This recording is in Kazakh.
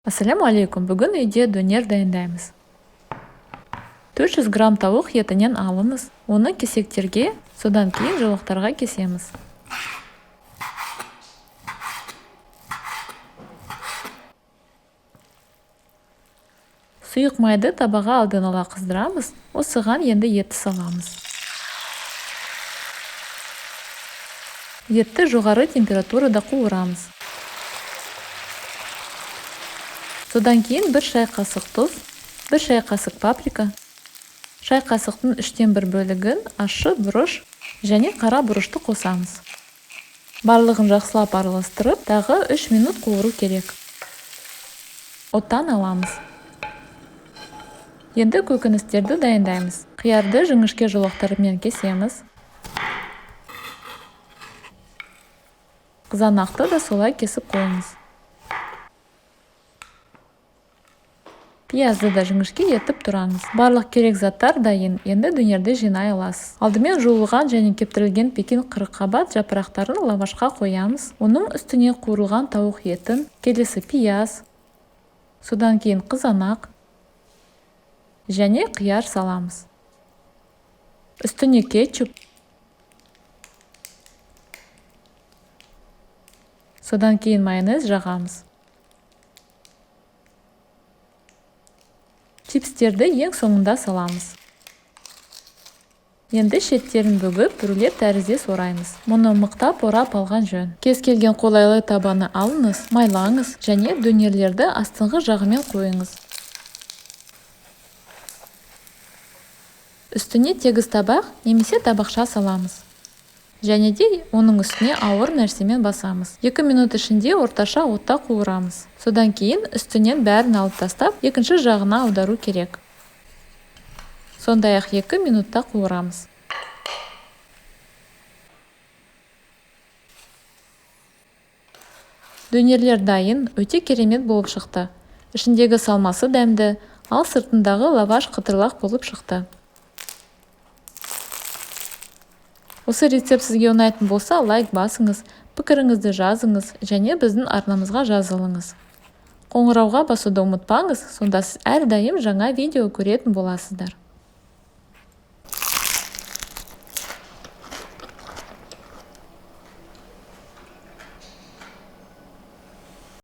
Ассаляму алейкум! Бүгін үйде дөнер дайындаймыз. 400 грамм тауық етінен алыңыз. Оны кесектерге, содан кейін жолақтарға кесеміз. Сұйық майды табаға алдын ала қыздырамыз. Осыған енді етті саламыз. Етті жоғары температурада қуырамыз. Содан кейін 1 шай қасық тұз, 1 шай қасық паприка, шай қасықтың 1/3 бөлігін ащы бұрыш және қара бұрышты қосамыз. Барлығын жақсылап араластырып, тағы 3 минут қуыру керек. Оттан аламыз. Енді көкөністерді дайындаймыз. Қиярды жіңішке жолақтарымен кесеміз. Қызанақты да солай кесіп қойыңыз. Пиязды да жіңішке етіп тураңыз. Барлық керек заттар дайын. Енді дөнерді жинай аласыз. Алдымен жуылған және кептірілген пекин қырыққабат жапырақтарын лавашқа қоямыз. Оның үстіне қуырылған тауық етін, келесі пияз, содан кейін қызанақ және қияр саламыз. Үстіне кетчуп, содан кейін майонез жағамыз. Чипстерді ең соңында саламыз. Енді шеттерін бүгіп, рулет тәріздес ораймыз. Мұны мықтап орап алған жөн. Кез келген қолайлы табаны алыңыз, майлаңыз және дөнерлерді астыңғы жағымен қойыңыз. Үстіне тегіс табақ немесе табақша саламыз. Және де оның үстіне ауыр нәрсемен басамыз. 2 минут ішінде орташа отта қуырамыз. Содан кейін үстінен бәрін алып тастап, екінші жағына аудару керек. Сондай-ақ 2 минутта қуырамыз. Дөнерлер дайын, өте керемет болып шықты. Ішіндегі салмасы дәмді, ал сыртындағы лаваш қытырлақ болып шықты. Осы рецепт сізге ұнайтын болса, лайк басыңыз, пікіріңізді жазыңыз және біздің арнамызға жазылыңыз. Қоңырауға басуды ұмытпаңыз, сонда сіз әрдайым жаңа видео көретін боласыздар.